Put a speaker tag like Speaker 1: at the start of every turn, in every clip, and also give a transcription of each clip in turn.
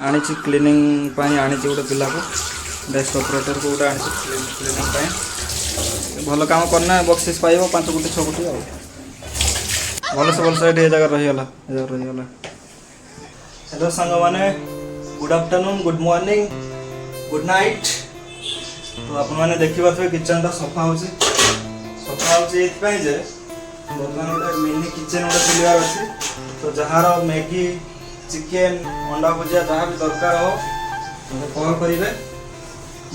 Speaker 1: ଆଣିଛି କ୍ଲିନିଂ ପାଇଁ, ଆଣିଛି ଗୋଟେ ପିଲାକୁ, ଡେସ୍କ ଅପରେଟରକୁ ଗୋଟେ ଆଣିଛି କ୍ଲିନିଂ ପାଇଁ। ଭଲ କାମ କରିନା ବକ୍ସିସ୍ ପାଇବ 5 କୋଟି, 6 କୋଟି। ଆଉ ଭଲସେ ଭଲସେ ଏଠି ଏ ଜାଗାରେ ରହିଗଲା, ଏ ଜାଗାରେ ରହିଗଲା। ହ୍ୟାଲୋ ସାଙ୍ଗମାନେ, good afternoon, good morning, good night। ତ ଆପଣମାନେ ଦେଖିପାରୁଥିବେ କିଚେନଟା ସଫା ହେଉଛି। ସଫା ହେଉଛି ଏଇଥିପାଇଁ ଯେ ବର୍ତ୍ତମାନ ଗୋଟେ ମିନି କିଚେନ ଗୋଟେ ଖୋଲିବାର ଅଛି। ତ ଯାହାର ମ୍ୟାଗି, ଚିକେନ, ଅଣ୍ଡା ଭୁଜିଆ ଯାହା ବି ଦରକାର ହବ, ମୋତେ କଲ୍ କରିବେ।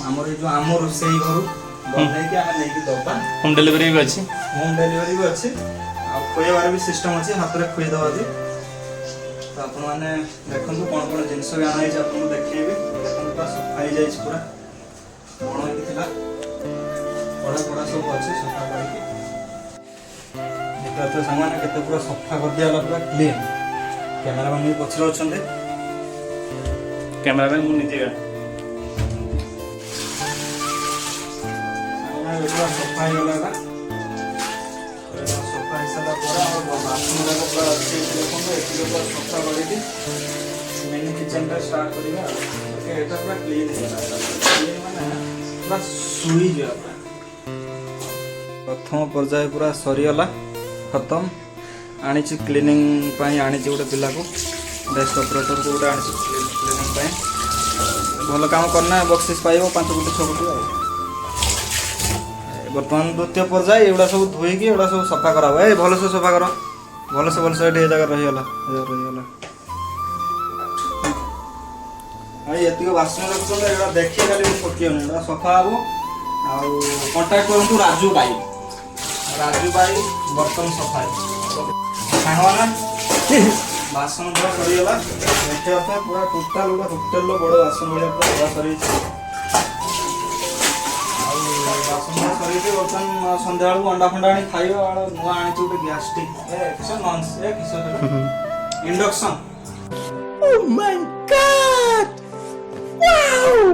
Speaker 1: ଆମର ଏଇ ଯେଉଁ ଆମ ରୋଷେଇ ଘରୁ ବନେଇକି ଆମେ ନେଇକି ଦବା।
Speaker 2: ହୋମ୍ ଡେଲିଭରି ବି ଅଛି।
Speaker 1: ହୋମ୍ ଡେଲିଭରି ବି ଅଛି ଆଉ ଖୁଆଇବାର ବି ସିଷ୍ଟମ୍ ଅଛି, ହାତରେ ଖୁଆଇଦେବା ବି। ତ ଆପଣମାନେ ଦେଖନ୍ତୁ, କ'ଣ କ'ଣ ଜିନିଷ ବି ଆଣା ହେଇଛି ଆପଣଙ୍କୁ ଦେଖେଇବି। ଦେଖନ୍ତୁ, ପୁରା ସଫା ହେଇଯାଇଛି, ପୁରା ବଣ ହେଇକି ଥିଲା, କଢ଼ା ଫଡ଼ା ସବୁ ଅଛି, ସଫା କରିକି ଦେଖିପାରୁଥିବେ ସାଙ୍ଗମାନେ, କେତେ ପୁରା ସଫା କରିଦିଆଗଲା, ପୁରା କ୍ଲିନ୍। କ୍ୟାମେରାମ୍ୟାନ୍ ବି ପଛରେ ଅଛନ୍ତି।
Speaker 2: କ୍ୟାମେରାମ୍ୟାନ୍ ମୁଁ ନିଜେ।
Speaker 1: ସାଙ୍ଗମାନେ, ପୁରା ସଫା ହେଇଗଲା ଏଟା। ଏଇଟା ସଫା ହେଇସାରିଲା ପରେ ଆମର ବାସନ ଯାକ ପୁରା ଅଛି ଏଠି। ଦେଖନ୍ତୁ, ଏତିକି ପୁରା ସଫା କରିକି ମିନି କିଚେନଟା ଷ୍ଟାର୍ଟ କରିବା ଆଉ। ଓକେ, ଏଇଟା ପୁରା କ୍ଲିନ୍ ହେଇଗଲା। ଏଇଟା କ୍ଲିନ୍ ମାନେ ପୁରା ଶୁଇଯିବା ପୁରା। ପ୍ରଥମ ପର୍ଯ୍ୟାୟ ପୁରା ସରିଗଲା, ଖତମ। ଆଣିଛି କ୍ଲିନିଂ ପାଇଁ, ଆଣିଛି ଗୋଟେ ପିଲାକୁ, ଡେସ୍କ ଅପରେଟରକୁ ଗୋଟେ ଆଣିଛି କ୍ଲିନିଂ ପାଇଁ। ଭଲ କାମ କରିନା ବକ୍ସିସ୍ ପାଇବ 5 କୋଟି, 6 କୋଟି। ଆଉ ବର୍ତ୍ତମାନ ଦ୍ୱିତୀୟ ପର୍ଯ୍ୟାୟ, ଏଗୁଡ଼ା ସବୁ ଧୋଇକି ଏଗୁଡ଼ା ସବୁ ସଫା କରାହବ। ଏ ଭଲସେ ସଫା କର, ଭଲସେ ଭଲସେ। ଏଠି ଏ ଜାଗାରେ ରହିଗଲା, ଏ ଜାଗାରେ ରହିଗଲା। ଆଉ ଏତିକି ବାସନ ରଖୁଛନ୍ତି, ଏଗୁଡ଼ା ଦେଖି ଖାଲି ପକିବନି, ଏଗୁଡ଼ା ସଫା ହବ। ଆଉ କଣ୍ଟାକ୍ଟ କରନ୍ତୁ ରାଜୁ ଭାଇ, ରାଜୁ ଭାଇ ବର୍ତ୍ତନ ସଫାଇ। ସାଙ୍ଗମାନେ, ବାସନ ପୁରା ସରିଗଲା। ଦେଖିବା ପାଇଁ ପୁରା ଟୋଟାଲ ଗୋଟେ ହୋଟେଲର ବଡ଼ ବାସନ ଭଳିଆ ପୁରା ଧୁଆ ସରିଯାଇଛି। ଆଉ ବାସନ ଧୁଆ ସରିଯାଇଛି। ବର୍ତ୍ତମାନ ସନ୍ଧ୍ୟାବେଳକୁ ଅଣ୍ଡା ଫଣ୍ଡା ଆଣି ଖାଇବା। ଆଉ ନୂଆ ଆଣିଛି ଗୋଟେ ଗ୍ୟାସ୍ ଷ୍ଟିକ୍, ଏ କିସ ନନ୍ସ, ଏ କିସ, induction.
Speaker 3: Oh my God! Wow!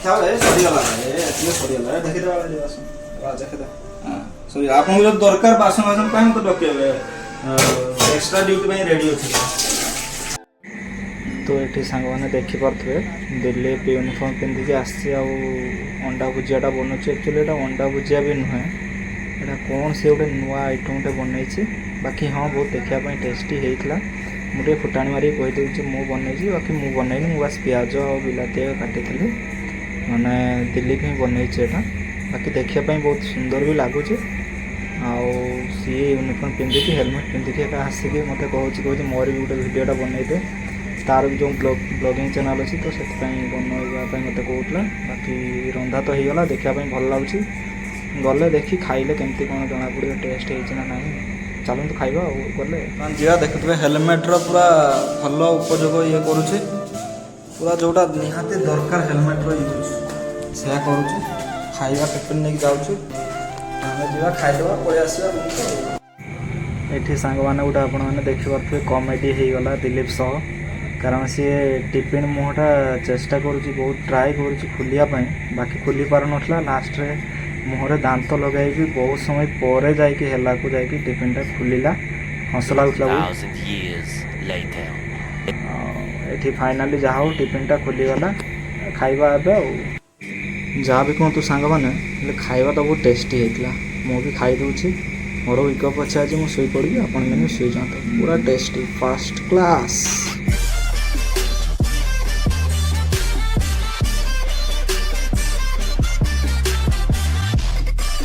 Speaker 1: ଖାଅ। ଏ ସରିଗଲା, ଏ ଏତିକି ସରିଗଲା। ଏ ଦେଖିଦେବା ବାସନ, ଦେଖିଦେ। ହଁ, ସରିଗଲା। ଆପଣଙ୍କୁ ଯଦି ଦରକାର ବାସନ ବାସନ ପାଇଁ, ମୋତେ ଡକେଇବେ। ଏକ୍ସଟ୍ରା ଡ୍ୟୁଟି ପାଇଁ ରେଡି ଅଛି। ତ ଏଠି ସାଙ୍ଗମାନେ ଦେଖିପାରୁଥିବେ, ଦିଲୀପ ୟୁନିଫର୍ମ ପିନ୍ଧିକି ଆସିଛି ଆଉ ଅଣ୍ଡା ଭୁଜିଆଟା ବନଉଛି। ଆକ୍ଚୁଆଲି ଏଇଟା ଅଣ୍ଡା ଭୁଜିଆ ବି ନୁହେଁ, ଏଇଟା କ'ଣ ସେ ଗୋଟେ ନୂଆ ଆଇଟମ୍ଟେ ବନେଇଛି। ବାକି ହଁ, ବହୁତ ଦେଖିବା ପାଇଁ ଟେଷ୍ଟି ହେଇଥିଲା। ମୁଁ ଟିକେ ଫୁଟାଣି ମାରିକି କହିଦେଉଛି ମୁଁ ବନେଇଛି, ବାକି ମୁଁ ବନେଇନି। ମୁଁ ବାସ୍ ପିଆଜ ଆଉ ବିଲାତି କାଟିଥିଲି, ମାନେ ଦିଲୀପ ହିଁ ବନେଇଛି ଏଇଟା। ବାକି ଦେଖିବା ପାଇଁ ବହୁତ ସୁନ୍ଦର ବି ଲାଗୁଛି। ଆଉ ସିଏ ୟୁନିଫର୍ମ ପିନ୍ଧିକି, ହେଲମେଟ୍ ପିନ୍ଧିକି ଏକା ଆସିକି ମୋତେ କହୁଛି, ମୋର ବି ଗୋଟେ ଭିଡ଼ିଓଟା ବନେଇଦେ। ତାର ବି ଯେଉଁ ବ୍ଲଗିଂ ଚ୍ୟାନେଲ୍ ଅଛି, ତ ସେଥିପାଇଁ ବନେଇବା ପାଇଁ ମୋତେ କହୁଥିଲା। ବାକି ରନ୍ଧା ତ ହେଇଗଲା, ଦେଖିବା ପାଇଁ ଭଲ ଲାଗୁଛି। ଗଲେ ଦେଖି ଖାଇଲେ କେମିତି କ'ଣ ଜଣାପଡ଼ିବ ଟେଷ୍ଟ ହେଇଛି ନା ନାହିଁ। ଚାଲନ୍ତୁ ଖାଇବା ଆଉ ଗଲେ ଯିବା। ଦେଖୁଥିବେ, ହେଲମେଟ୍ର ପୁରା ଭଲ ଉପଯୋଗ ଇଏ କରୁଛି। ପୁରା ଯେଉଁଟା ନିହାତି ଦରକାର ହେଲମେଟ୍ର ୟୁଜ୍, ସେୟା କରୁଛି। ଖାଇବା ଟିଫିନ୍ ନେଇକି ଯାଉଛି। ଆମେ ଯିବା, ଖାଇଦେବା, ପଳେଇ ଆସିବା ରୁମକୁ। ଆଉ ଏଠି ସାଙ୍ଗମାନେ ଗୋଟେ ଆପଣମାନେ ଦେଖିପାରୁଥିବେ, କମେଡ଼ି ହେଇଗଲା ଦିଲୀପ ସହ, କାରଣ ସିଏ ଟିଫିନ୍ ମୁହଁଟା ଚେଷ୍ଟା କରୁଛି, ବହୁତ ଟ୍ରାଏ କରୁଛି ଖୋଲିବା ପାଇଁ, ବାକି ଖୋଲି ପାରୁନଥିଲା। ଲାଷ୍ଟରେ ମୁହଁରେ ଦାନ୍ତ ଲଗାଇକି ବହୁତ ସମୟ ପରେ ଯାଇକି ହେଲାକୁ ଯାଇକି ଟିଫିନ୍ଟା ଖୋଲିଲା। ହସ ଲାଗୁଥିଲା ବହୁତ।
Speaker 4: Thousand years later.
Speaker 1: ଆଉ ଏଠି ଫାଇନାଲି ଯାହା ହଉ ଟିଫିନ୍ଟା ଖୋଲିଗଲା। ଖାଇବା ଏବେ। ଆଉ ଯାହା ବି କୁହନ୍ତୁ ସାଙ୍ଗମାନେ, ହେଲେ ଖାଇବା ତ ବହୁତ ଟେଷ୍ଟି ହେଇଥିଲା। ମୁଁ ବି ଖାଇଦେଉଛି। ମୋର ୱିକଅପ୍ ଅଛି ଆଜି, ମୁଁ ଶୋଇପଡ଼ିବି, ଆପଣମାନେ ବି ଶୋଇଯାଆନ୍ତୁ। ପୁରା ଟେଷ୍ଟି, ଫାର୍ଷ୍ଟ କ୍ଲାସ୍।